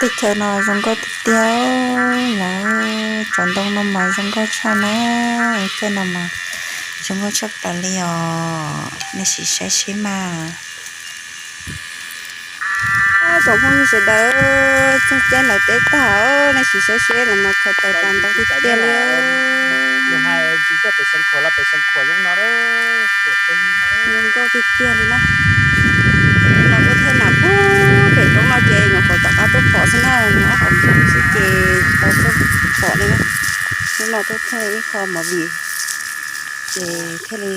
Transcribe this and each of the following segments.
Teb chaws no zoo nkauj tiag tiag, lawv tsob ntoo no mas zoo nkauj tshaj na, caij no mas zoo nkauj tshaj plaws li os, nej sim saib seb mas. Tsoom phooj ywg sawv daws, txog caij lawv teb tag, nej sim saib seb lawv mas khaws taws tas ntau tiag tiag li. Zoo nkauj tiag tiag li na. Hnub no tuaj thaij nas puag pem roob no ces nyuam qhuav rov qab tuaj pom xwb na, nyob hauv nroog xwb ces tsis tau tuaj pom li na. Hnub no tuaj thaij ib qho movie ces thiaj li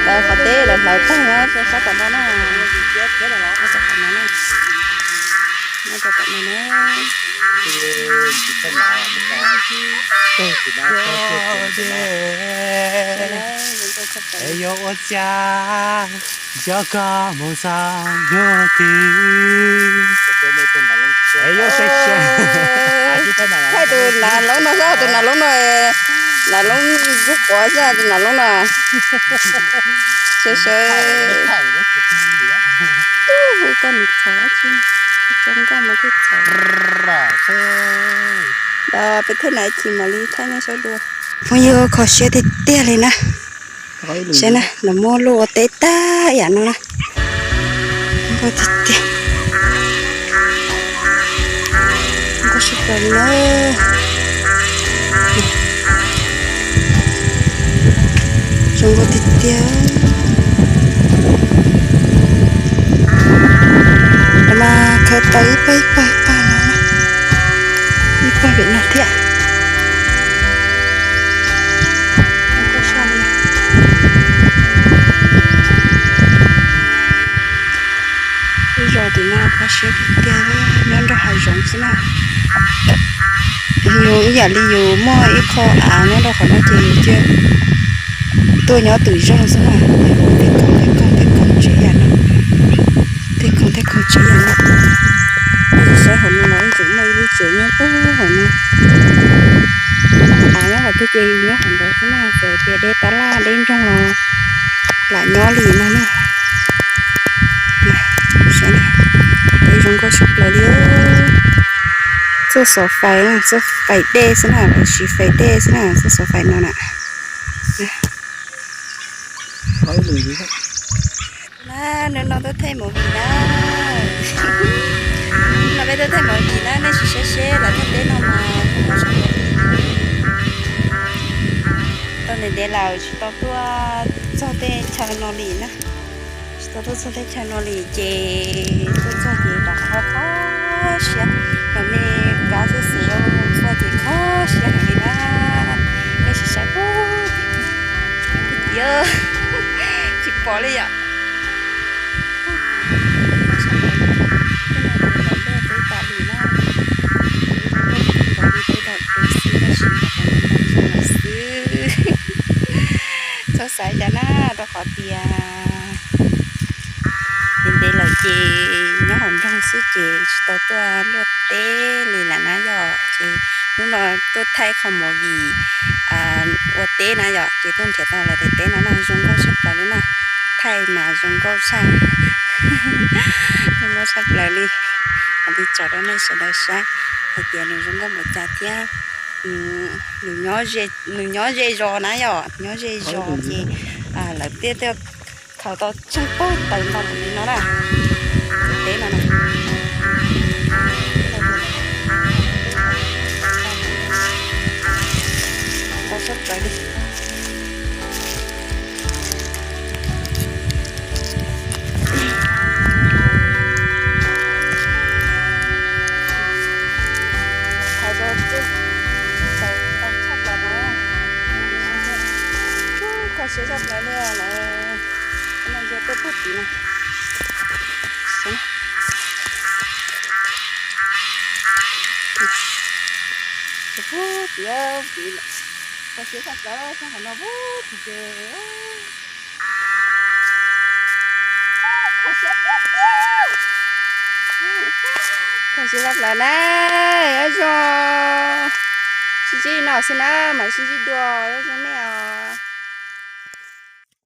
Lawv qhov teb lawv hlawv tag na, sab tom no na. Nyob rau tom no na. Es yuav ua cas nco koj mus txog ntua tid. Es yuav saib saib. Thaij tus nas loob no xwb, tus nas loob no, nas loob ntsuab quav xwb tus nas loob no. Saib saib. Hu koj nws txhaum dab tsi, tso nkauj mas thiaj txhaum. Peb thaij nas ib chim mam li thaij nej saib dua. Phooj ywg, kho siab tiag tiag li na. Saib na, lawv muab luaj ua teb tag ib yam no na. Nkauj tiag tiag. Nkauj tshaj plaws li na. Zoo nkauj tiag tiag. Lawv mas khaws taws ib pawg ib pawg ib pawg no, ib pawg pem no thiab. Lub zos tim no kho siab tiag tiag, nyob nrog hav zoov xwb na. Yus ib yam li yus muaj ib qho av nyob rau qhov no ces yus cia tuaj nyob twm zog xwb na. Tej khoom tej khoom tej khoom tsev yam no, tej khoom tej khoom tsev yam no. Saib hauv no los ib tseem muaj ib lub tsev nyob puag hauv no. Av nyob qhov twg ces yus nyob qhov ntawd xwb na, txawm tias deb tab laj deb nroog los lam nyob li no na. Saib na, teb zoo nkauj tshaj plaws li. Txoj xov fais, txoj fais dej xwb na, lawv siv fais dej xwb na, txoj xov fais no na. Na, hnub no tuaj thaij movie na. Hnub no peb tuaj thaij movie na, nej sim saib seb lawv thaij teb no mas tau ntev ntev lawm tsis tau tuaj txog tej chaw no li na. Tsis tau tuaj txog tej chaw no li ces tuaj txog ces rov qab kho siab, los me kab xwb xwb tuaj ces kho siab heev li na. Nej sim saib, tsis pom li yom. Txhob xav cas na, rau qhov tias ntev ntev lawm ces nyob hauv nroog xwb ces tsis tau tuaj luaj teb li lawm na yom. Ces hnub no tuaj thaij qho movie ua teb na yom, ces tuaj nrhiav tau lawv daim teb no na, zoo nkauj tshaj plaws li na. Thaij mas zoo nkauj tshaj, zoo nkauj tshaj plaws li. Hais li tso rau nej sawv daws saib hais tias nws zoo nkauj npaum cas thiab. Nws nyob ze zos na yom, nyob ze zos ces lawv thiaj khaws tau tsheej pag taws ntau npaum li no na. Teb no na, ntau tshaj plaws li. Hais rau txij tau tshaj plaws no, kho siab tshaj plaws li lawm. Qhov no yog tuaj puag tim no. Puag tim, tim, kho siab tshaj plaws, txog qhov no puag tim ces kho siab tshaj plaws na. Nyob zoo, sib ntsib no xwb na, mam sib ntsib dua, nyob zoo nej os.